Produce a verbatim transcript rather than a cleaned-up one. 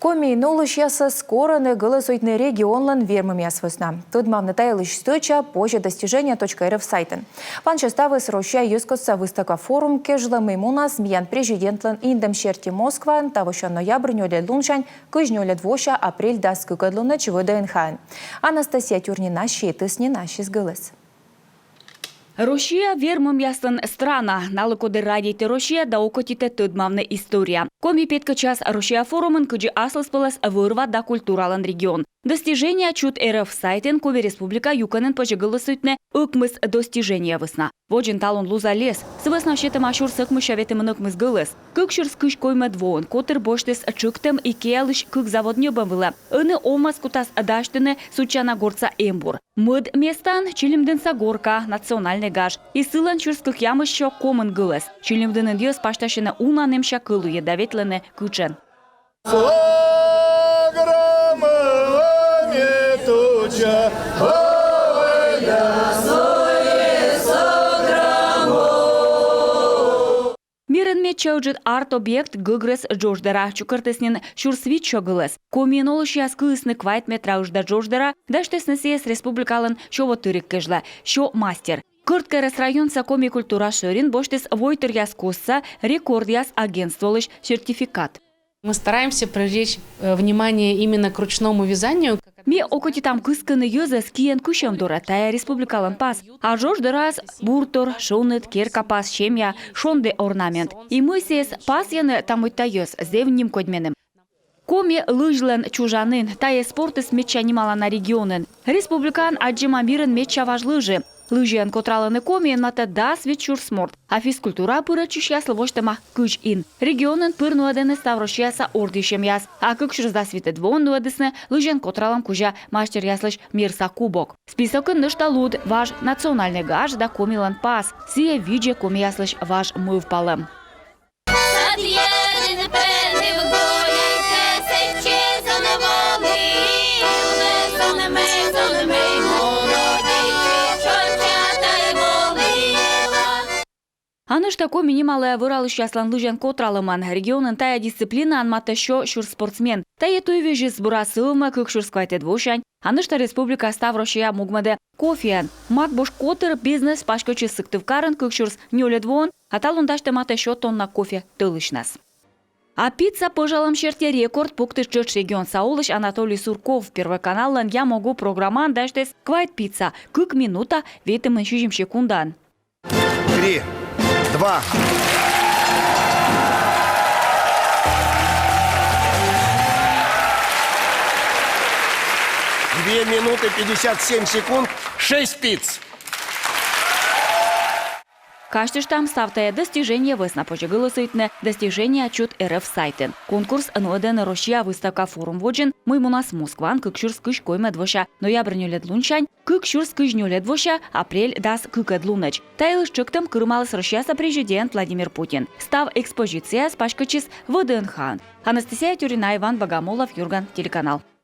Комиын олысьясӧс корӧны гӧлӧсуйтны регионлӧн вермӧмъяс вӧсна. Тӧдмавны та йылысь стӧча позьӧ достижения точка эр эф сайтын. Пансьӧ ставыс Россия йӧзкостса выставка-форум кежлӧ, мый мунас миян президентлӧн индӧм серти Москваын тавося ноябрь нёльӧд лунсянь кызь нёльӧд вося апрель дас кыкӧд лунӧдз В Д Н Х-ын. Анастасия Тюрнина сетіс нин ассьыс гӧлӧс. Россия — вермӧмъяслӧн страна. Налы, коді радейтӧ Россия да окотитӧ тӧдмавны история. Коми петкӧдчас Россия форумын кыдзи аслыспӧлӧс вӧр-ва да культуралӧн регион. Достижения чут эр эф сайтын Коми Республика юкӧнын позьӧ гӧлӧсуйтны ӧкмыс достижения вӧсна. Водзын талун лузаліс. Сы вӧсна сетӧма сюрс ӧкмыссё ветымын ӧкмыс гӧлӧс. Кык сюрс кызь коймӧд воын котыр босьтіс тшӧктӧм Икеалысь кык завод ньӧбӧм вылӧ. Ӧні овмӧс кутас дасьтыны Судчана гортса эмбур. Мӧд местаын Чилимдінса горка, национальнӧй гаж. И сылӧн сюрс кӧкъямыссё комын гӧлӧс. Чилимдінын йӧз пасьтасьӧны уна нэмся кӧлуйӧ да ветлӧны кытшӧн. Мирын медся ыджыд арт-объект — гӧгрӧс джодждӧра. Чукӧртіс нин сюрс витсё гӧлӧс. Комиын олысьяс кыисны квайт метра ыджда джодждӧра, дасьтісны сійӧс республикалӧн сё во тыриг кежлӧ. Сё мастер. Кӧрткерӧс районса Коми культура шӧрин босьтіс войтыръяс костса рекордъяс агентстволысь сертификат. Мы стараемся привлечь, э, внимание именно к ручному вязанию. Ми окотитам кыскыны йӧзӧс киӧн кысьӧм дорӧ, тайӧ республикалӧн пас. А джодждӧраыс буртор: шоныд, керка пас, семья, шонді орнамент. И мый сійӧс пасйӧны та мойдта йӧз, зэв нимкодь меным. Коми лызьлӧн чужанін. Тайӧ спортыс медся нималана регионын. Республикаын аддзӧма мирын медся важ лыжи. Лызьӧн котралӧны Комиын матӧ дас вит сюрс морт, а физкультураӧ пырӧдчысьяслы восьтӧма кызь ин. Регионын пыр нуӧдӧны ставроссияса ордйысьӧмъяс, а кык сюрс дас витӧд воын нуӧдісны лызьӧн котралӧм кузя мастеръяслысь мирса кубок. Списокын нӧшта луд: важ национальнӧй гаж да Комилӧн пас. Сійӧ видзӧ комияслысь важ мӧвпалӧм. А нӧшта Коми нималӧ вӧралысьяслӧн лызьӧн котралӧмӧн. Регионын тайӧ дисциплинаын матӧ сё сюрс спортсмен. Тайӧ туйвизьыс бура сӧвмӧ кык сюрс квайтӧд восянь. А нӧшта республика ставроссияӧ мугмӧдӧ кофеӧн. Макбуш котыр бизнес паськӧдчис Сыктывкарын кык сюрс нёльӧд воын, а талун дасьтӧ матӧ сё тонна кофе тӧлысьнас. А пицца пӧжалӧм серти рекорд пуктіс тшӧтш регионса олысь Анатолий Сурков. Первой каналлӧн «Я могу» программаын дасьтіс квайт пицца кык минута ветымын сизим секундаын. Три, два. Две минуты пятьдесят семь секунд. Шесть пиц. Казьтыштам, став тайӧ достижение вӧсна позьӧ гӧлӧсуйтны достижения чут эр эф сайтын. Конкурс нуӧдӧны Россия выставка-форум водзын, мый мунас Москваын кык сюрс кызь коймӧд вося ноябрь нёльӧд лунсянь кык сюрс кызь нёльӧд вося апрель дас кыкӧд лунӧдз. Та йылысь тшӧктӧм кырымаліс Россияса президент Владимир Путин. Став экспозицияыс паськӧдчис В Д Н Х-ын. Анастасия Тюрина, Иван Богомолов, «Юрган» телеканал.